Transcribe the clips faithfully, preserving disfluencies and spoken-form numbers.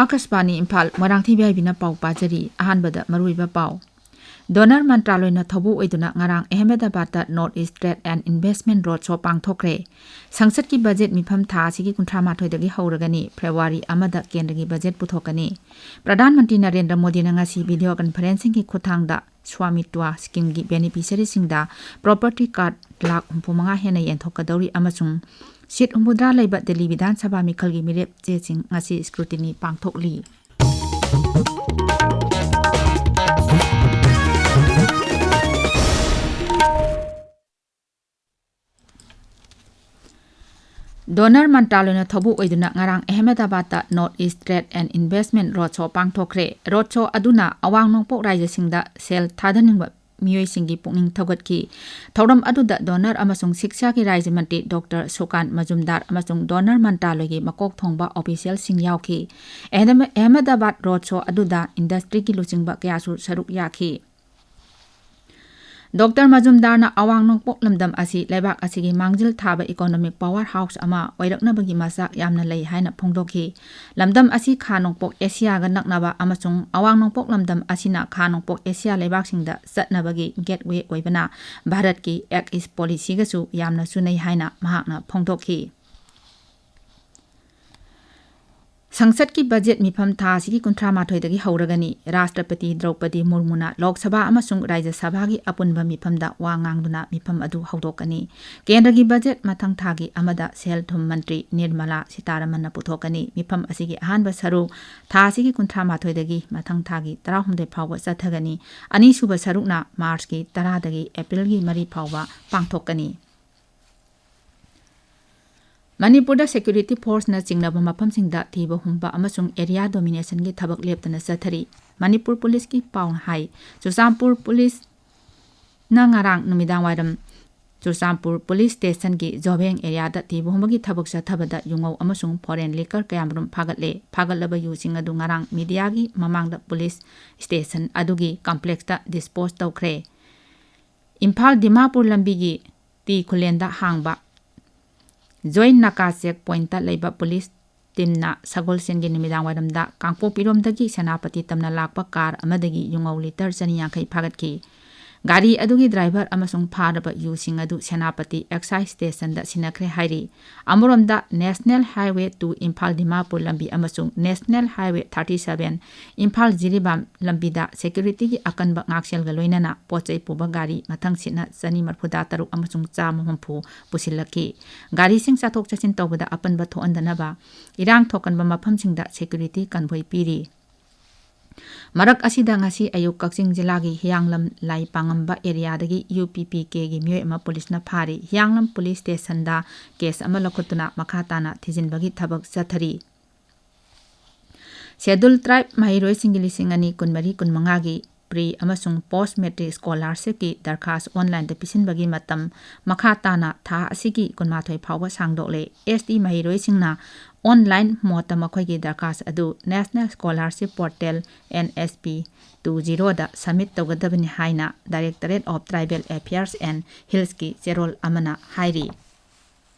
ꯑꯥꯀꯥꯁꯕꯥꯅꯤ Imphal, Moirangthem B ꯍꯥꯏꯕꯤꯅ ꯄꯥꯎ ꯄꯥꯖꯔꯤ꯫ ꯑꯍꯥꯟꯕꯗ ꯃꯔꯨꯑꯣꯏꯕ ꯄꯥꯎ꯫ ꯗꯣꯅꯔ ꯃꯟꯇ꯭ꯔꯥꯂꯣꯏꯅ ꯊꯧꯕꯨ ꯑꯣꯏꯗꯨꯅ ꯉꯔꯥꯡ ꯑꯍꯃꯦꯗꯕꯥꯗꯇ North East Trade and Investment Road Show ꯄꯥꯡꯊꯣꯛꯈ꯭ꯔꯦ꯫ ꯁꯪꯁꯠꯀꯤ ꯕꯖꯦꯠ ꯃꯤꯐꯝ ꯊꯥ ꯑꯁꯤꯒꯤ ꯀꯨꯟꯊ꯭ꯔꯥ ꯃꯥꯊꯣꯏꯗꯒꯤ ꯍꯧꯔꯒꯅꯤ꯫ ꯐꯦꯕ꯭ꯔꯨꯋꯥꯔꯤ ꯑꯃꯗ ꯀꯦꯟꯗ꯭ꯔꯒꯤ ꯕꯖꯦꯠ ꯄꯨꯊꯣꯛꯀꯅꯤ꯫ ꯄ꯭ꯔꯙꯥꯟ ꯃꯟꯇ꯭ꯔꯤ ꯅꯔꯦꯟꯗ꯭ꯔ ꯃꯣꯗꯤꯅ ꯉꯁꯤ video conferencingꯒꯤ ꯈꯨꯠꯊꯥꯡꯗ Swamitva schemeꯒꯤ beneficiaryꯁꯤꯡꯗ property card ꯂꯥꯈ ꯍꯨꯝꯐꯨ ꯃꯉꯥ ꯍꯦꯟꯅ ꯌꯦꯟꯊꯣꯛꯀꯗꯧꯔꯤ ꯑꯃꯁꯨꯡ seat ꯍꯨꯝꯐꯨꯇꯔꯥ ꯂꯩꯕ ꯗꯦꯜꯂꯤ ꯕꯤꯙꯥꯟ ꯁꯚꯥ ꯃꯤꯈꯜꯒꯤ ꯃꯤꯔꯦꯞ ꯆꯦꯁꯤꯡ ꯉꯁꯤ scrutiny ꯄꯥꯡꯊꯣꯛꯂꯤ꯫ ꯗꯣꯅꯔ ꯃꯟꯇ꯭ꯔꯥꯂꯣꯏꯅ ꯊꯧꯕꯨ ꯑꯣꯏꯗꯨꯅ ꯉꯔꯥꯡ ꯑꯍꯃꯦꯗꯕꯥꯗꯇ North East Trade and Investment Road Show ꯄꯥꯡꯊꯣꯛꯈ꯭ꯔꯦ꯫ Road Show ꯑꯗꯨꯅ ꯑꯋꯥꯡ ꯅꯣꯡꯄꯣꯛ ꯔꯥꯖ꯭ꯌꯁꯤꯡꯗ ꯁꯦꯜ ꯊꯥꯗꯅꯤꯡꯕ ꯃꯤꯑꯣꯏꯁꯤꯡꯒꯤ ꯄꯨꯛꯅꯤꯡ ꯊꯧꯒꯠꯈꯤ꯫ ꯊꯧꯔꯝ ꯑꯗꯨꯗ ꯗꯣꯅꯔ ꯑꯃꯁꯨꯡ ꯁꯤꯛꯁꯥꯒꯤ ꯔꯥꯖ꯭ꯌ ꯃꯟꯇ꯭ꯔꯤ ꯗꯣꯛꯇꯔ ꯁꯨꯀꯥꯟ ꯃꯖꯨꯝꯗꯥꯔ ꯑꯃꯁꯨꯡ ꯗꯣꯅꯔ ꯃꯟꯇ꯭ꯔꯥꯂꯣꯏꯒꯤ ꯃꯀꯣꯛ ꯊꯣꯡꯕ officialꯁꯤꯡ ꯌꯥꯎꯈꯤ꯫ ꯑꯍꯃꯦꯗ-, ꯑꯍꯃꯦꯗꯕꯥꯗ Road Show ꯑꯗꯨꯗ industryꯒꯤ ꯂꯨꯆꯤꯡꯕ ꯀꯌꯥꯁꯨ ꯁꯔꯨꯛ ꯌꯥꯈꯤ꯫ ꯗꯣꯛꯇꯔ ꯃꯖꯨꯝꯗꯥꯔꯅ ꯑꯋꯥꯡ ꯅꯣꯡꯄꯣꯛ ꯂꯝꯗꯝ ꯑꯁꯤ ꯂꯩꯕꯥꯛ ꯑꯁꯤꯒꯤ ꯃꯥꯡꯖꯤꯜ ꯊꯥꯕ economic power house ꯑꯃ ꯑꯣꯏꯔꯛꯅꯕꯒꯤ ꯃꯆꯥꯛ ꯌꯥꯝꯅ ꯂꯩ ꯍꯥꯏꯅ ꯐꯣꯡꯗꯣꯛꯈꯤ꯫ ꯂꯝꯗꯝ ꯑꯁꯤ ꯈꯥ ꯅꯣꯡꯄꯣꯛ ꯑꯦꯁꯤꯌꯥꯒ ꯅꯛꯅꯕ ꯑꯃꯁꯨꯡ ꯑꯋꯥꯡ ꯅꯣꯡꯄꯣꯛ ꯂꯝꯗꯝ ꯑꯁꯤꯅ ꯈꯥ ꯅꯣꯡꯄꯣꯛ ꯑꯦꯁꯤꯌꯥ ꯂꯩꯕꯥꯛꯁꯤꯡꯗ ꯆꯠꯅꯕꯒꯤ gateway ꯑꯣꯏꯕꯅ ꯚꯥꯔꯠꯀꯤ Act East policyꯒꯁꯨ ꯌꯥꯝꯅ ꯆꯨꯅꯩ ꯍꯥꯏꯅ ꯃꯍꯥꯛꯅ ꯐꯣꯡꯗꯣꯛꯈꯤ꯫ ꯁꯪꯁꯠꯀꯤ ꯕꯖꯦꯠ ꯃꯤꯐꯝ ꯊꯥ ꯑꯁꯤꯒꯤ ꯀꯨꯟꯊ꯭ꯔꯥ ꯃꯥꯊꯣꯏꯗꯒꯤ ꯍꯧꯔꯒꯅꯤ꯫ ꯔꯥꯁꯇ꯭ꯔꯄꯇꯤ ꯗ꯭ꯔꯧꯄꯗꯤ ꯃꯨꯔꯃꯨꯅ ꯂꯣꯛ ꯁꯚꯥ ꯑꯃꯁꯨꯡ ꯔꯥꯖ꯭ꯌ ꯁꯚꯥꯒꯤ ꯑꯄꯨꯟꯕ ꯃꯤꯐꯝꯗ ꯋꯥ ꯉꯥꯡꯗꯨꯅ ꯃꯤꯐꯝ ꯑꯗꯨ ꯍꯧꯗꯣꯛꯀꯅꯤ꯫ ꯀꯦꯟꯗ꯭ꯔꯒꯤ ꯕꯖꯦꯠ ꯃꯊꯪ ꯊꯥꯒꯤ ꯑꯃꯗ ꯁꯦꯜ ꯊꯨꯝ ꯃꯟꯇ꯭ꯔꯤ ꯅꯤꯔꯃꯂꯥ ꯁꯤꯇꯥꯔꯥꯃꯟꯅ ꯄꯨꯊꯣꯛꯀꯅꯤ꯫ ꯃꯤꯐꯝ ꯑꯁꯤꯒꯤ ꯑꯍꯥꯟꯕ ꯁꯔꯨꯛ ꯊꯥ ꯑꯁꯤꯒꯤ ꯀꯨꯟꯊ꯭ꯔꯥ ꯃꯥꯊꯣꯏꯗꯒꯤ ꯃꯊꯪ ꯊꯥꯒꯤ ꯇꯔꯥꯍꯨꯝꯗꯣꯏ ꯐꯥꯎꯕ ꯆꯠꯊꯒꯅꯤ꯫ ꯑꯅꯤꯁꯨꯕ ꯁꯔꯨꯛꯅ ꯃꯥꯔꯆꯀꯤ ꯇꯔꯥꯗꯒꯤ ꯑꯦꯄ꯭ꯔꯤꯜꯒꯤ ꯃꯔꯤ ꯐꯥꯎꯕ ꯄꯥꯡꯊꯣꯛꯀꯅꯤ꯫ ꯃꯅꯤꯄꯨꯔꯗ security forceꯅ ꯆꯤꯡꯅꯕ ꯃꯐꯝꯁꯤꯡꯗ ꯊꯤꯕ ꯍꯨꯝꯕ ꯑꯃꯁꯨꯡ area dominationꯒꯤ ꯊꯕꯛ ꯂꯦꯞꯇꯅ ꯆꯠꯊꯔꯤ꯫ ꯃꯅꯤꯄꯨꯔ ꯄꯨꯂꯤꯁꯀꯤ ꯄꯥꯎꯅ ꯍꯥꯏ, ꯆꯨꯔꯆꯥꯟꯄꯨꯔ ꯄꯨꯂꯤꯁꯅ ꯉꯔꯥꯡ ꯅꯨꯃꯤꯗꯥꯡꯋꯥꯏꯔꯝ ꯆꯨꯔꯆꯥꯟꯄꯨꯔ ꯄꯨꯂꯤꯁ ꯁ꯭ꯇꯦꯁꯟꯒꯤ ꯖꯣꯕꯦꯡ areaꯗ ꯊꯤꯕ ꯍꯨꯝꯕꯒꯤ ꯊꯕꯛ ꯆꯠꯊꯕꯗ ꯌꯨꯉꯧ ꯑꯃꯁꯨꯡ foreign liquor ꯀꯌꯥꯃꯔꯨꯝ ꯐꯥꯒꯠꯂꯦ꯫ ꯐꯥꯒꯠꯂꯕ ꯌꯨꯁꯤꯡ ꯑꯗꯨ ꯉꯔꯥꯡ mediaꯒꯤ ꯃꯃꯥꯡꯗ ꯄꯨꯂꯤꯁ ꯁ꯭ꯇꯦꯁꯟ ꯑꯗꯨꯒꯤ complexꯇ dispose ꯇꯧꯈ꯭ꯔꯦ꯫ ꯏꯝꯐꯥꯜ ꯗꯤꯃꯥꯄꯨꯔ ꯂꯝꯕꯤꯒꯤ ꯇꯤ ꯈꯨꯂꯦꯟꯗ ꯍꯥꯡꯕ ꯖꯣꯏꯟ ꯅꯥꯀꯥ check pointꯇ ꯂꯩꯕ ꯄꯨꯂꯤꯁ ꯇꯤꯝꯅ ꯁꯒꯣꯜꯁꯦꯟꯒꯤ ꯅꯨꯃꯤꯗꯥꯡ ꯋꯥꯏꯔꯝꯗ ꯀꯥꯡꯄꯣꯛꯄꯤꯔꯣꯝꯗꯒꯤ ꯁꯦꯅꯥꯄꯇꯤ ꯇꯝꯅ ꯂꯥꯛꯄ ꯀꯥꯔ ꯑꯃꯗꯒꯤ ꯌꯨꯉꯧ ꯂꯤꯇꯔ ꯆꯅꯤ ꯌꯥꯡꯈꯩ ꯐꯥꯒꯠꯈꯤ꯫ ꯒꯥꯔꯤ ꯑꯗꯨꯒꯤ ꯗ꯭ꯔꯥꯏꯚꯔ ꯑꯃꯁꯨꯡ ꯐꯥꯔꯕ ꯌꯨꯁꯤꯡ ꯑꯗꯨ ꯁꯦꯅꯥꯄꯇꯤ ꯑꯦꯛꯁꯥꯏꯖ ꯁ꯭ꯇꯦꯁꯟꯗ ꯁꯤꯟꯅꯈ꯭ꯔꯦ ꯍꯥꯏꯔꯤ꯫ ꯑꯃꯔꯣꯝꯗ, National Highway two Imphal Dimapur ꯂꯝꯕꯤ ꯑꯃꯁꯨꯡ National Highway thirty seven Imphal Jiribam ꯂꯝꯕꯤꯗ ꯁꯦꯀ꯭ꯌꯨꯔꯤꯇꯤꯒꯤ ꯑꯀꯟꯕ ꯉꯥꯛꯁꯦꯜꯒ ꯂꯣꯏꯅꯅ ꯄꯣꯠ ꯆꯩ ꯄꯨꯕ ꯒꯥꯔꯤ ꯃꯊꯪꯁꯤꯠꯅ ꯆꯅꯤ ꯃꯔꯤꯐꯨ ꯇꯔꯨꯛ ꯑꯃꯁꯨꯡ ꯆꯥꯝꯃ ꯍꯨꯝꯐꯨ ꯄꯨꯁꯤꯜꯂꯛꯈꯤ꯫ ꯒꯥꯔꯤꯁꯤꯡ ꯆꯠꯊꯣꯛ ꯆꯠꯁꯤꯟ ꯇꯧꯕꯗ ꯑꯄꯟꯕ ꯊꯣꯛꯍꯟꯗꯅꯕ ꯏꯔꯥꯡ ꯊꯣꯛꯀꯟꯕ ꯃꯐꯝꯁꯤꯡꯗ ꯁꯦꯀ꯭ꯌꯨꯔꯤꯇꯤ ꯀꯟꯚꯣꯏ ꯄꯤꯔꯤ꯫ ꯃꯔꯛ ꯑꯁꯤꯗ, ꯉꯁꯤ ꯑꯌꯨꯛ ꯀꯛꯆꯤꯡ ꯖꯤꯂꯥꯒꯤ ꯍꯤꯌꯥꯡꯂꯝ ꯂꯥꯏꯄꯥꯉꯝꯕ ꯑꯦꯔꯤꯌꯥꯗꯒꯤ ꯌꯨ ꯄꯤ ꯄꯤ ꯀꯦꯒꯤ ꯃꯤꯑꯣꯏ ꯑꯃ ꯄꯨꯂꯤꯁꯅ ꯐꯥꯔꯤ꯫ ꯍꯤꯌꯥꯡꯂꯝ ꯄꯨꯂꯤꯁ ꯁ꯭ꯇꯦꯁꯟꯗ ꯀꯦꯁ ꯑꯃ ꯂꯧꯈꯠꯇꯨꯅ ꯃꯈꯥ ꯇꯥꯅ ꯊꯤꯖꯤꯟꯕꯒꯤ ꯊꯕꯛ ꯆꯠꯊꯔꯤ꯫ ꯁꯦꯗꯨꯜ ꯇ꯭ꯔꯥꯏꯕ ꯃꯍꯩꯔꯣꯏꯁꯤꯡꯒꯤ ꯂꯤꯁꯤꯡ ꯑꯅꯤ ꯀꯨꯟꯃꯔꯤ ꯀꯨꯟꯃꯉꯥꯒꯤ ꯄ꯭ꯔꯤ ꯑꯃꯁꯨꯡ ꯄꯣꯁ ꯃꯦꯇ꯭ꯔꯤꯛ ꯁ꯭ꯀꯣꯂꯥꯔꯁꯤꯞꯀꯤ ꯗꯔꯈꯥꯁ ꯑꯣꯟꯂꯥꯏꯟꯗ ꯄꯤꯁꯤꯟꯕꯒꯤ ꯃꯇꯝ ꯃꯈꯥ ꯇꯥꯅ ꯊꯥ ꯑꯁꯤꯒꯤ ꯀꯨꯟꯃꯥꯊꯣꯏ ꯐꯥꯎꯕ ꯁꯥꯡꯗꯣꯛꯂꯦ꯫ ꯑꯦꯁ ꯇꯤ ꯃꯍꯩꯔꯣꯏꯁꯤꯡꯅ ꯑꯣꯟꯂꯥꯏꯟ ꯃꯣꯗꯇ ꯃꯈꯣꯏꯒꯤ ꯗꯔꯈꯥꯁ ꯑꯗꯨ National Scholarship Portal, N S P two zero ꯗ ꯁꯕꯃꯤꯠ ꯇꯧꯒꯗꯕꯅꯤ ꯍꯥꯏꯅ Directorate of Tribal Affairs and Hillsꯀꯤ ꯆꯦꯔꯣꯜ ꯑꯃꯅ ꯍꯥꯏꯔꯤ꯫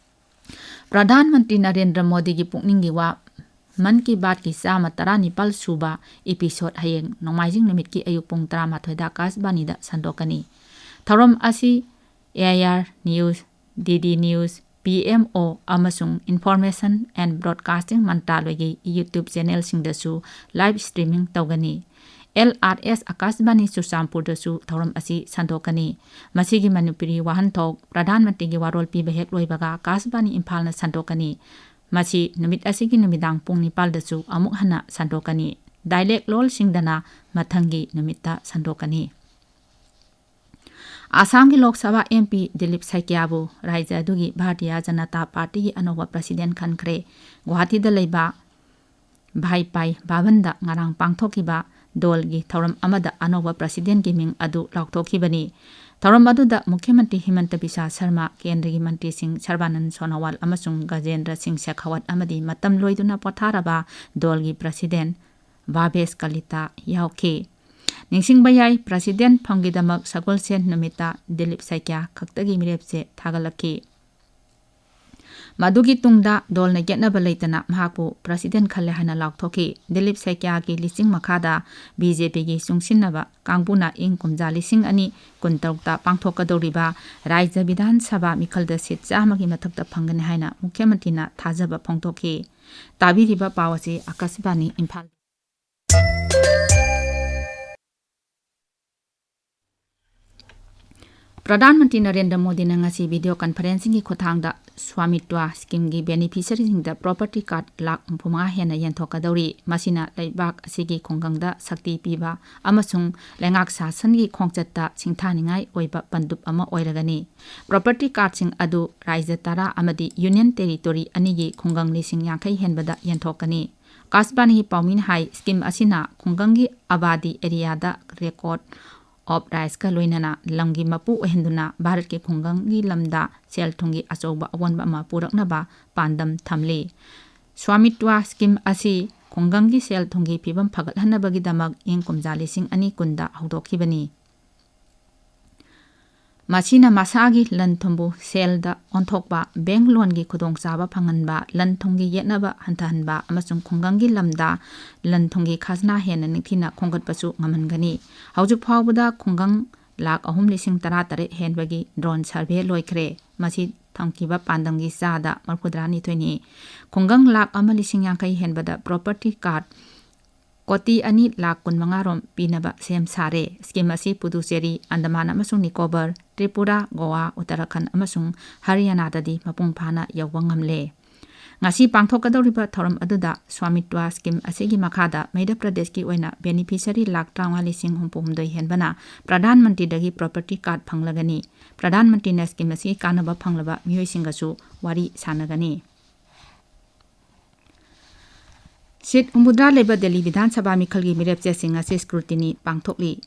ꯄ꯭ꯔꯙꯥꯟ ꯃꯟꯇ꯭ꯔꯤ ꯅꯔꯦꯟꯗ꯭ꯔ ꯃꯣꯗꯤꯒꯤ ꯄꯨꯛꯅꯤꯡꯒꯤ ꯋꯥ, ꯃꯟ ꯀꯤ ꯕꯥꯠꯀꯤ ꯆꯥꯝꯃ ꯇꯔꯥꯅꯤꯄꯥꯜ ꯁꯨꯕ episode ꯍꯌꯦꯡ ꯅꯣꯡꯃꯥꯏꯖꯤꯡ ꯅꯨꯃꯤꯠꯀꯤ ꯑꯌꯨꯛ ꯄꯨꯡ ꯇꯔꯥꯃꯥꯊꯣꯏꯗ ꯑꯀꯥꯁꯕꯥꯅꯤꯗ ꯁꯟꯗꯣꯛꯀꯅꯤ꯫ ꯊꯧꯔꯝ ꯑꯁꯤ A I R News, D D News, P M O ꯑꯃꯁꯨꯡ Information and Broadcasting ꯃꯟꯇ꯭ꯔꯥꯂꯣꯏꯒꯤ YouTube ꯆꯦꯅꯦꯜꯁꯤꯡꯗꯁꯨ ꯂꯥꯏꯚ ꯁ꯭ꯇ꯭ꯔꯤꯃꯤꯡ ꯇꯧꯒꯅꯤ꯫ L R S ꯑꯀꯥꯁꯕꯥꯅꯤ ꯆꯨꯔꯆꯥꯟꯄꯨꯔꯗꯁꯨ ꯊꯧꯔꯝ ꯑꯁꯤ ꯁꯟꯗꯣꯛꯀꯅꯤ꯫ ꯃꯁꯤꯒꯤ ꯃꯅꯤꯄꯨꯔꯤ ꯋꯥꯍꯟꯊꯣꯛ ꯄ꯭ꯔꯙꯥꯟ ꯃꯟꯇ꯭ꯔꯤꯒꯤ ꯋꯥꯔꯣꯜ ꯄꯤꯕ ꯍꯦꯛ ꯂꯣꯏꯕꯒ ꯑꯀꯥꯁꯕꯥꯅꯤ ꯏꯝꯐꯥꯜꯅ ꯁꯟꯗꯣꯛꯀꯅꯤ꯫ ꯃꯁꯤ ꯅꯨꯃꯤꯠ ꯑꯁꯤꯒꯤ ꯅꯨꯃꯤꯗꯥꯡ ꯄꯨꯡ ꯅꯤꯄꯥꯜꯗꯁꯨ ꯑꯃꯨꯛ ꯍꯟꯅ ꯁꯟꯗꯣꯛꯀꯅꯤ꯫ Dialect ꯂꯣꯜꯁꯤꯡꯗꯅ ꯃꯊꯪꯒꯤ ꯅꯨꯃꯤꯠꯇ ꯁꯟꯗꯣꯛꯀꯅꯤ꯫ ꯑꯁꯥꯝꯒꯤ ꯂꯣꯛ ꯁꯚꯥ M P ꯗꯤꯂꯤꯞ ꯁꯥꯏꯀꯤꯌꯥꯕꯨ ꯔꯥꯖ꯭ꯌ ꯑꯗꯨꯒꯤ ꯚꯥꯔꯇꯤꯌꯥ ꯖꯅꯇꯥ ꯄꯥꯔꯇꯤꯒꯤ ꯑꯅꯧꯕ ꯄ꯭ꯔꯁꯤꯗꯦꯟ ꯈꯟꯈ꯭ꯔꯦ꯫ ꯒꯨꯋꯥꯍꯥꯇꯤꯗ ꯂꯩꯕ ꯚꯥꯏꯄꯥꯏ ꯚꯕꯟꯗ ꯉꯔꯥꯡ ꯄꯥꯡꯊꯣꯛꯈꯤꯕ ꯗꯣꯜꯒꯤ ꯊꯧꯔꯝ ꯑꯃꯗ ꯑꯅꯧꯕ ꯄ꯭ꯔꯁꯤꯗꯦꯟꯒꯤ ꯃꯤꯡ ꯑꯗꯨ ꯂꯥꯎꯊꯣꯛꯈꯤꯕꯅꯤ꯫ ꯊꯧꯔꯝ ꯑꯗꯨꯗ ꯃꯨꯈ꯭ꯌ ꯃꯟꯇ꯭ꯔꯤ ꯍꯤꯃꯟꯇ ꯕꯤꯁ꯭ꯋꯥ ꯁꯔꯃ, ꯀꯦꯟꯗ꯭ꯔꯒꯤ ꯃꯟꯇ꯭ꯔꯤꯁꯤꯡ ꯁꯔꯕꯥꯅꯟ ꯁꯣꯅꯣꯋꯥꯜ ꯑꯃꯁꯨꯡ ꯒꯖꯦꯟꯗ꯭ꯔ ꯁꯤꯡ ꯁꯦꯈꯥꯋꯠ ꯑꯃꯗꯤ ꯃꯇꯝ ꯂꯣꯏꯗꯨꯅ ꯄꯣꯊꯥꯔꯕ ꯗꯣꯜꯒꯤ ꯄ꯭ꯔꯁꯤꯗꯦꯟ ꯚꯥꯕꯦꯁ ꯀꯂꯤꯇꯥ ꯌꯥꯎꯈꯤ꯫ ꯅꯤꯡꯁꯤꯡꯕ ꯌꯥꯏ, ꯄ꯭ꯔꯁꯤꯗꯦꯟ ꯐꯝꯒꯤꯗꯃꯛ ꯁꯒꯣꯜꯁꯦꯟ ꯅꯨꯃꯤꯠꯇ ꯗꯤꯂꯤꯞ ꯁꯥꯏꯀꯤꯌꯥ ꯈꯛꯇꯒꯤ ꯃꯤꯔꯦꯞ ꯆꯦ ꯊꯥꯒꯠꯂꯛꯈꯤ꯫ ꯃꯗꯨꯒꯤ ꯇꯨꯡꯗ ꯗꯣꯜꯅ ꯌꯦꯠꯅꯕ ꯂꯩꯇꯅ ꯃꯍꯥꯛꯄꯨ ꯄ꯭ꯔꯁꯤꯗꯦꯟ ꯈꯜꯂꯦ ꯍꯥꯏꯅ ꯂꯥꯎꯊꯣꯛꯈꯤ꯫ ꯗꯤꯂꯤꯞ ꯁꯩꯀ꯭ꯌꯥꯒꯤ ꯂꯤꯆꯤꯡ ꯃꯈꯥꯗ ꯕꯤ ꯖꯦ ꯄꯤꯒꯤ ꯆꯨꯡꯁꯤꯟꯅꯕ ꯀꯥꯡꯕꯨꯅ ꯏꯪ ꯀꯨꯝꯖꯥ ꯂꯤꯁꯤꯡ ꯑꯅꯤ ꯀꯨꯟꯇꯔꯨꯛꯇ ꯄꯥꯡꯊꯣꯛꯀꯗꯧꯔꯤꯕ ꯔꯥꯖ꯭ꯌ ꯕꯤꯙꯥꯟ ꯁꯚꯥ ꯃꯤꯈꯜꯗ ꯁꯤꯠ ꯆꯥꯝꯃꯒꯤ ꯃꯊꯛꯇ ꯐꯪꯒꯅꯤ ꯍꯥꯏꯅ ꯃꯨꯈ꯭ꯌ ꯃꯟꯇ꯭ꯔꯤꯅ ꯊꯥꯖꯕ ꯐꯣꯡꯗꯣꯛꯈꯤ꯫ ꯇꯥꯕꯤꯔꯤꯕ ꯄꯥꯎ ꯑꯁꯤ ꯑꯀꯥꯁꯕꯥꯅꯤ ꯏꯝꯐꯥꯜ꯫ ꯄ꯭ꯔꯙꯥꯟ ꯃꯟꯇ꯭ꯔꯤ ꯅꯔꯦꯟꯗ꯭ꯔ ꯃꯣꯗꯤꯅ ꯉꯁꯤ ꯚꯤꯗꯤꯑꯣ ꯀꯟꯐꯔꯦꯟꯁꯤꯡꯒꯤ ꯈꯨꯠꯊꯥꯡꯗ ꯁ꯭ꯋꯥꯃꯤꯇ꯭ꯋ ꯁ꯭ꯀꯤꯝꯒꯤ ꯕꯦꯅꯤꯐꯤꯁꯔꯤꯁꯤꯡꯗ ꯄ꯭ꯔꯣꯄꯔꯇꯤ ꯀꯥꯔꯗ ꯂꯥꯈ ꯍꯨꯝꯐꯨꯃꯉꯥ ꯍꯦꯟꯅ ꯌꯦꯟꯊꯣꯛꯀꯗꯧꯔꯤ꯫ ꯃꯁꯤꯅ ꯂꯩꯕꯥꯛ ꯑꯁꯤꯒꯤ ꯈꯨꯡꯒꯪꯗ ꯁꯛꯇꯤ ꯄꯤꯕ ꯑꯃꯁꯨꯡ ꯂꯩꯉꯥꯛ ꯁꯥꯁꯟꯒꯤ ꯈꯣꯡꯆꯠꯇ ꯁꯤꯡꯊꯥꯅꯤꯡꯉꯥꯏ ꯑꯣꯏꯕ ꯄꯟꯗꯨꯞ ꯑꯃ ꯑꯣꯏꯔꯒꯅꯤ꯫ ꯄ꯭ꯔꯣꯄꯔꯇꯤ ꯀꯥꯔꯗꯁꯤꯡ ꯑꯗꯨ ꯔꯥꯖ꯭ꯌ ꯇꯔꯥ ꯑꯃꯗꯤ ꯌꯨꯅꯤꯌꯟ ꯇꯦꯔꯤꯇꯣꯔꯤ ꯑꯅꯤꯒꯤ ꯈꯨꯡꯒꯪ ꯂꯤꯁꯤꯡ ꯌꯥꯡꯈꯩ ꯍꯦꯟꯕꯗ ꯌꯦꯟꯊꯣꯛꯀꯅꯤ꯫ ꯑꯀꯥꯁꯕꯥꯅꯤꯒꯤ ꯄꯥꯎꯃꯤꯅ ꯍꯥꯏ, ꯁ꯭ꯀꯤꯝ ꯑꯁꯤꯅ ꯈꯨꯡꯒꯪꯒꯤ ꯑꯕꯥꯗꯤ ꯑꯦꯔꯤꯌꯥꯗ ꯔꯦꯀꯣꯔꯗ ꯑꯣꯐ ꯔꯥꯏꯁꯀ ꯂꯣꯏꯅꯅ ꯂꯝꯒꯤ ꯃꯄꯨ ꯑꯣꯏꯍꯟꯗꯨꯅ ꯚꯥꯔꯠꯀꯤ ꯈꯨꯡꯒꯪꯒꯤ ꯂꯝꯗ ꯁꯦꯜ ꯊꯨꯝꯒꯤ ꯑꯆꯧꯕ ꯑꯑꯣꯟꯕ ꯑꯃ ꯄꯨꯔꯛꯅꯕ ꯄꯥꯟꯗꯝ ꯊꯝꯂꯤ꯫ ꯁ꯭ꯋꯥꯃꯤꯇ꯭ꯋ ꯁ꯭ꯀꯤꯝ ꯑꯁꯤ ꯈꯨꯡꯒꯪꯒꯤ ꯁꯦꯜ ꯊꯨꯝꯒꯤ ꯐꯤꯕꯝ ꯐꯒꯠꯍꯟꯅꯕꯒꯤꯗꯃꯛ ꯏꯪ ꯀꯨꯝꯖꯥ ꯂꯤꯁꯤꯡ ꯑꯅꯤ ꯀꯨꯟꯗ ꯍꯧꯗꯣꯛꯈꯤꯕꯅꯤ꯫ ꯃꯁꯤꯅ ꯃꯁꯥꯒꯤ ꯂꯟ ꯊꯨꯝꯕꯨ ꯁꯦꯜꯗ ꯑꯣꯟꯊꯣꯛꯄ, ꯕꯦꯡꯛ ꯂꯣꯟꯒꯤ ꯈꯨꯗꯣꯡꯆꯥꯕ ꯐꯪꯍꯟꯕ, ꯂꯟ ꯊꯨꯝꯒꯤ ꯌꯦꯠꯅꯕ ꯍꯟꯊꯍꯟꯕ ꯑꯃꯁꯨꯡ ꯈꯨꯡꯒꯪꯒꯤ ꯂꯝꯗ ꯂꯟ ꯊꯨꯝꯒꯤ ꯈꯖꯅꯥ ꯍꯦꯟꯅ ꯅꯤꯡꯊꯤꯅ ꯈꯣꯝꯒꯠꯄꯁꯨ ꯉꯝꯍꯟꯒꯅꯤ꯫ ꯍꯧꯖꯤꯛ ꯐꯥꯎꯕꯗ ꯈꯨꯡꯒꯪ ꯂꯥꯈ ꯑꯍꯨꯝ ꯂꯤꯁꯤꯡ ꯇꯔꯥ ꯇꯔꯦꯠ ꯍꯦꯟꯕꯒꯤ ꯗ꯭ꯔꯣꯟ ꯁꯔꯚꯦ ꯂꯣꯏꯈ꯭ꯔꯦ꯫ ꯃꯁꯤ ꯊꯝꯈꯤꯕ ꯄꯥꯟꯗꯝꯒꯤ ꯆꯥꯗ ꯃꯔꯤꯐꯨꯇꯔꯥꯅꯤꯊꯣꯏꯅꯤ꯫ ꯈꯨꯡꯒꯪ ꯂꯥꯈ ꯑꯃ ꯂꯤꯁꯤꯡ ꯌꯥꯡꯈꯩ ꯍꯦꯟꯕꯗ ꯄ꯭ꯔꯣꯄꯔꯇꯤ ꯀꯥꯔꯗ ꯀꯣꯇꯤ ꯑꯅꯤ ꯂꯥꯈ ꯀꯨꯟꯃꯉꯥ ꯔꯣꯝ ꯄꯤꯅꯕ ꯁꯦꯝ ꯁꯥꯔꯦ꯫ ꯁ꯭ꯀꯤꯝ ꯑꯁꯤ ꯄꯨꯗꯨꯆꯦꯔꯤ, ꯑꯟꯗꯃꯥꯟ ꯑꯃꯁꯨꯡ ꯅꯤꯀꯣꯕꯔ, ꯇ꯭ꯔꯤꯄꯨꯔꯥ, ꯒꯣꯋꯥ, ꯎꯠꯇꯔꯥꯈꯟꯗ ꯑꯃꯁꯨꯡ ꯍꯔꯤꯌꯥꯅꯥꯗꯗꯤ ꯃꯄꯨꯡ ꯐꯥꯅ ꯌꯧꯕ ꯉꯝꯂꯦ꯫ ꯉꯁꯤ ꯄꯥꯡꯊꯣꯛꯀꯗꯧꯔꯤꯕ ꯊꯧꯔꯝ ꯑꯗꯨꯗ ꯁ꯭ꯋꯥꯃꯤꯇ꯭ꯋ ꯁ꯭ꯀꯤꯝ ꯑꯁꯤꯒꯤ ꯃꯈꯥꯗ ꯃꯩꯙ꯭ꯌ ꯄ꯭ꯔꯗꯦꯁꯀꯤ ꯑꯣꯏꯅ ꯕꯦꯅꯤꯐꯤꯁꯔꯤ ꯂꯥꯈ ꯇꯔꯥꯃꯉꯥ ꯂꯤꯁꯤꯡ ꯍꯨꯝꯐꯨ ꯍꯨꯝꯗꯣꯏ ꯍꯦꯟꯕꯅ ꯄ꯭ꯔꯙꯥꯟ ꯃꯟꯇ꯭ꯔꯤꯗꯒꯤ ꯄ꯭ꯔꯣꯄꯔꯇꯤ ꯀꯥꯔꯗ ꯐꯪꯂꯒꯅꯤ꯫ ꯄ꯭ꯔꯙꯥꯟ ꯃꯟꯇ꯭ꯔꯤꯅ ꯁ꯭ꯀꯤꯝ ꯑꯁꯤꯒꯤ ꯀꯥꯟꯅꯕ ꯐꯪꯂꯕ ꯃꯤꯑꯣꯏꯁꯤꯡꯒꯁꯨ ꯋꯥꯔꯤ ꯁꯥꯟꯅꯒꯅꯤ꯫ ꯁꯤꯠ ꯍꯨꯝꯐꯨꯇꯔꯥ ꯂꯩꯕ ꯗꯦꯜꯂꯤ ꯕꯤꯙꯥꯟ ꯁꯚꯥ ꯃꯤꯈꯜꯒꯤ ꯃꯤꯔꯦꯞꯆꯦꯁꯤꯡ ꯉꯁꯤ ꯁ꯭ꯀ꯭ꯔꯨꯇꯤꯅꯤ ꯄꯥꯡꯊꯣꯛꯂꯤ꯫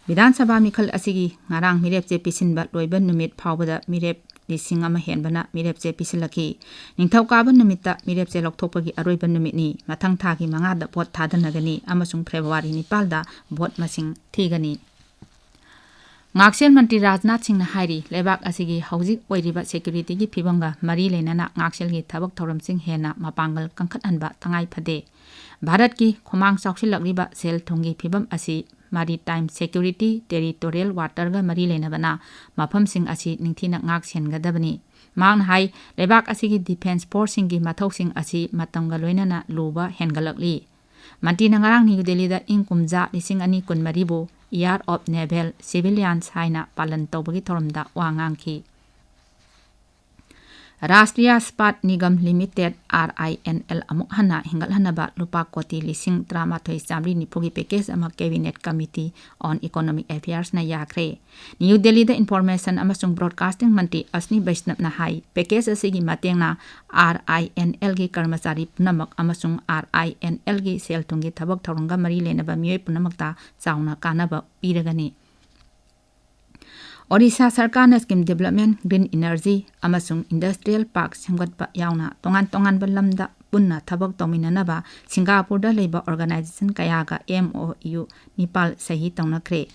ꯕꯤꯙꯥꯟ ꯁꯚꯥ ꯃꯤꯈꯜ ꯑꯁꯤꯒꯤ ꯉꯔꯥꯡ ꯃꯤꯔꯦꯞꯆꯦ ꯄꯤꯁꯤꯟꯕ ꯂꯣꯏꯕ ꯅꯨꯃꯤꯠ ꯐꯥꯎꯕꯗ ꯃꯤꯔꯦꯞ ꯂꯤꯁꯤꯡ ꯑꯃ ꯍꯦꯟꯕꯅ ꯃꯤꯔꯦꯞꯆꯦ ꯄꯤꯁꯤꯜꯂꯛꯈꯤ꯫ ꯅꯤꯡꯊꯧꯀꯥꯕ ꯅꯨꯃꯤꯠꯇ ꯃꯤꯔꯦꯞꯆꯦ ꯂꯧꯊꯣꯛꯄꯒꯤ ꯑꯔꯣꯏꯕ ꯅꯨꯃꯤꯠꯅꯤ꯫ ꯃꯊꯪ ꯊꯥꯒꯤ ꯃꯉꯥꯗ ꯚꯣꯠ ꯊꯥꯗꯅꯒꯅꯤ ꯑꯃꯁꯨꯡ ꯐꯦꯕ꯭ꯔꯨꯋꯥꯔꯤ ꯅꯤꯄꯥꯜꯗ ꯚꯣꯠ ꯃꯁꯤꯡ ꯊꯤꯒꯅꯤ꯫ ꯉꯥꯛꯁꯦꯜ ꯃꯟꯇ꯭ꯔꯤ ꯔꯥꯖꯅꯥꯊ ꯁꯤꯡꯅ ꯍꯥꯏꯔꯤ, ꯂꯩꯕꯥꯛ ꯑꯁꯤꯒꯤ ꯍꯧꯖꯤꯛ ꯑꯣꯏꯔꯤꯕ ꯁꯦꯀ꯭ꯌꯨꯔꯤꯇꯤꯒꯤ ꯐꯤꯕꯝꯒ ꯃꯔꯤ ꯂꯩꯅꯅ ꯉꯥꯛꯁꯦꯜꯒꯤ ꯊꯕꯛ ꯊꯧꯔꯝꯁꯤꯡ ꯍꯦꯟꯅ ꯃꯄꯥꯡꯒꯜ ꯀꯟꯈꯠꯍꯟꯕ ꯇꯉꯥꯏ ꯐꯗꯦ꯫ ꯚꯥꯔꯠꯀꯤ ꯈꯨꯃꯥꯡ ꯆꯥꯎꯁꯤꯜꯂꯛꯂꯤꯕ ꯁꯦꯜ ꯊꯨꯝꯒꯤ ꯐꯤꯕꯝ ꯑꯁꯤ maritime security, territorial waterꯒ ꯃꯔꯤ ꯂꯩꯅꯕꯅ ꯃꯐꯝꯁꯤꯡ ꯑꯁꯤ ꯅꯤꯡꯊꯤꯅ ꯉꯥꯛ ꯁꯦꯟꯒꯗꯕꯅꯤ꯫ ꯃꯍꯥꯛꯅ ꯍꯥꯏ, ꯂꯩꯕꯥꯛ ꯑꯁꯤꯒꯤ defence forceꯁꯤꯡꯒꯤ ꯃꯊꯧꯁꯤꯡ ꯑꯁꯤ ꯃꯇꯝꯒ ꯂꯣꯏꯅꯅ ꯂꯨꯕ ꯍꯦꯟꯒꯠꯂꯛꯂꯤ꯫ ꯃꯟꯇ꯭ꯔꯤꯅ ꯉꯔꯥꯡ ꯅ꯭ꯌꯨ ꯗꯦꯜꯂꯤꯗ ꯏꯪ ꯀꯨꯝꯖꯥ ꯂꯤꯁꯤꯡ ꯑꯅꯤ ꯀꯨꯟꯃꯔꯤꯕꯨ Year of Naval Civilians ꯍꯥꯏꯅ ꯄꯥꯂꯟ ꯇꯧꯕꯒꯤ ꯊꯧꯔꯝꯗ ꯋꯥ ꯉꯥꯡꯈꯤ꯫ ꯔꯥꯁꯇ꯭ꯔꯤꯌꯥ ꯏꯁꯄꯥꯠ ꯅꯤꯒꯝ ꯂꯤꯃꯤꯇꯦꯗ, RINL, ꯑꯃꯨꯛ ꯍꯟꯅ ꯍꯤꯡꯒꯠꯍꯟꯅꯕ ꯂꯨꯄꯥ ꯀꯣꯇꯤ ꯂꯤꯁꯤꯡ ꯇꯔꯥꯃꯥꯊꯣꯏ ꯆꯥꯃꯔꯤ ꯅꯤꯐꯨꯒꯤ package ꯑꯃ Cabinet Committee on Economic Affairsꯅ ꯌꯥꯈ꯭ꯔꯦ꯫ ꯅ꯭ꯌꯨ ꯗꯦꯜꯂꯤꯗ Information ꯑꯃꯁꯨꯡ Broadcasting ꯃꯟꯇ꯭ꯔꯤ ꯑꯁꯅꯤ ꯕꯩꯁꯅꯕꯅ ꯍꯥꯏ, package ꯑꯁꯤꯒꯤ ꯃꯇꯦꯡꯅ RINLꯒꯤ ꯀꯔꯃꯆꯥꯔꯤ ꯄꯨꯝꯅꯃꯛ ꯑꯃꯁꯨꯡ RINLꯒꯤ ꯁꯦꯜ ꯊꯨꯝꯒꯤ ꯊꯕꯛ ꯊꯧꯔꯝꯒ ꯃꯔꯤ ꯂꯩꯅꯕ ꯃꯤꯑꯣꯏ ꯄꯨꯝꯅꯃꯛꯇ ꯆꯥꯎꯅ ꯀꯥꯟꯅꯕ ꯄꯤꯔꯒꯅꯤ꯫ ꯑꯣꯔꯤꯁꯥ ꯁꯔꯀꯥꯔꯅ Scheme Development, Green Energy ꯑꯃꯁꯨꯡ Industrial Park ꯁꯦꯝꯒꯠꯄ ꯌꯥꯎꯅ ꯇꯣꯉꯥꯟ ꯇꯣꯉꯥꯟꯕ ꯂꯝꯗ ꯄꯨꯟꯅ ꯊꯕꯛ ꯇꯧꯃꯤꯟꯅꯅꯕ ꯁꯤꯡꯒꯥꯄꯨꯔꯗ ꯂꯩꯕ organization ꯀꯌꯥꯒ MOU ꯅꯤꯄꯥꯜ ꯁꯍꯤ ꯇꯧꯅꯈ꯭ꯔꯦ꯫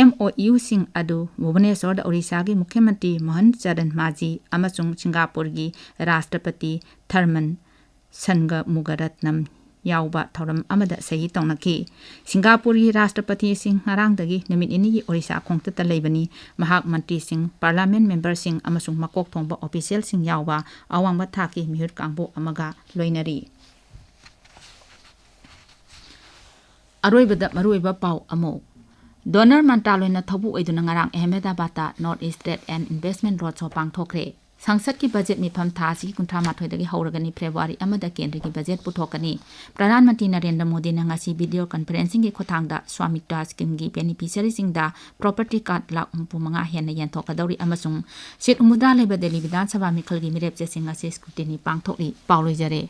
MOUꯁꯤꯡ ꯑꯗꯨ ꯚꯨꯕꯅꯦꯁ꯭ꯋꯔꯗ ꯑꯣꯔꯤꯁꯥꯒꯤ ꯃꯨꯈ꯭ꯌ ꯃꯟꯇ꯭ꯔꯤ ꯃꯣꯍꯟ ꯆꯔꯟ ꯃꯥꯖꯤ ꯑꯃꯁꯨꯡ ꯁꯤꯡꯒꯥꯄꯨꯔꯒꯤ ꯔꯥꯁꯇ꯭ꯔꯄꯇꯤ ꯊꯔꯃꯟ ꯁꯟꯒꯃꯨꯒꯔꯠꯅꯝ ꯌꯥꯎꯕ ꯊꯧꯔꯝ ꯑꯃꯗ ꯁꯍꯤ ꯇꯧꯅꯈꯤ꯫ ꯁꯤꯡꯒꯥꯄꯨꯔꯒꯤ ꯔꯥꯁꯇ꯭ꯔꯄꯇꯤ ꯁꯤ ꯉꯔꯥꯡꯗꯒꯤ ꯅꯨꯃꯤꯠ ꯅꯤꯅꯤꯒꯤ ꯑꯣꯔꯤꯁꯥ ꯈꯣꯡꯆꯠꯇ ꯂꯩꯕꯅꯤ꯫ ꯃꯍꯥꯛ ꯃꯟꯇ꯭ꯔꯤꯁꯤꯡ, parliament memberꯁꯤꯡ ꯑꯃꯁꯨꯡ ꯃꯀꯣꯛ ꯊꯣꯡꯕ officialꯁꯤꯡ ꯌꯥꯎꯕ ꯑꯋꯥꯡꯕ ꯊꯥꯛꯀꯤ ꯃꯤꯍꯨꯠ ꯀꯥꯡꯕꯨ ꯑꯃꯒ ꯂꯣꯏꯅꯔꯤ꯫ ꯑꯔꯣꯏꯕꯗ ꯃꯔꯨꯑꯣꯏꯕ ꯄꯥꯎ ꯑꯃꯨꯛ꯫ Donor ꯃꯟꯇ꯭ꯔꯥꯂꯣꯏꯅ ꯊꯧꯕꯨ ꯑꯣꯏꯗꯨꯅ ꯉꯔꯥꯡ ꯑꯍꯃꯦꯗꯥꯕꯥꯗꯇ North East Trade and Investment Road Show ꯄꯥꯡꯊꯣꯛꯈ꯭ꯔꯦ꯫ ꯁꯪꯁꯠꯀꯤ ꯕꯖꯦꯠ ꯃꯤꯐꯝ ꯊꯥ ꯑꯁꯤꯒꯤ ꯀꯨꯟꯊ꯭ꯔꯥ ꯃꯥꯊꯣꯏꯗꯒꯤ ꯍꯧꯔꯒꯅꯤ, ꯐꯦꯕ꯭ꯔꯨꯋꯥꯔꯤ ꯑꯃꯗ ꯀꯦꯟꯗ꯭ꯔꯒꯤ ꯕꯖꯦꯠ ꯄꯨꯊꯣꯛꯀꯅꯤ꯫ ꯄ꯭ꯔꯙꯥꯟ ꯃꯟꯇ꯭ꯔꯤ ꯅꯔꯦꯟꯗ꯭ꯔ ꯃꯣꯗꯤꯅ ꯉꯁꯤ video conferencingꯒꯤ ꯈꯨꯠꯊꯥꯡꯗ ꯁ꯭ꯋꯥꯃꯤꯇ꯭ꯋ schemeꯒꯤ beneficiaryꯁꯤꯡꯗ property card ꯂꯥꯈ ꯍꯨꯝꯐꯨ ꯃꯉꯥ ꯍꯦꯟꯅ ꯌꯦꯟꯊꯣꯛꯀꯗꯧꯔꯤ ꯑꯃꯁꯨꯡ seat ꯍꯨꯝꯐꯨꯇꯔꯥ ꯂꯩꯕ ꯗꯦꯜꯂꯤ ꯕꯤꯙꯥꯟ ꯁꯚꯥ ꯃꯤꯈꯜꯒꯤ ꯃꯤꯔꯦꯞꯆꯦꯁꯤꯡ ꯑꯁꯤ scrutiny ꯄꯥꯡꯊꯣꯛꯂꯤ꯫ ꯄꯥꯎ ꯂꯣꯏꯖꯔꯦ꯫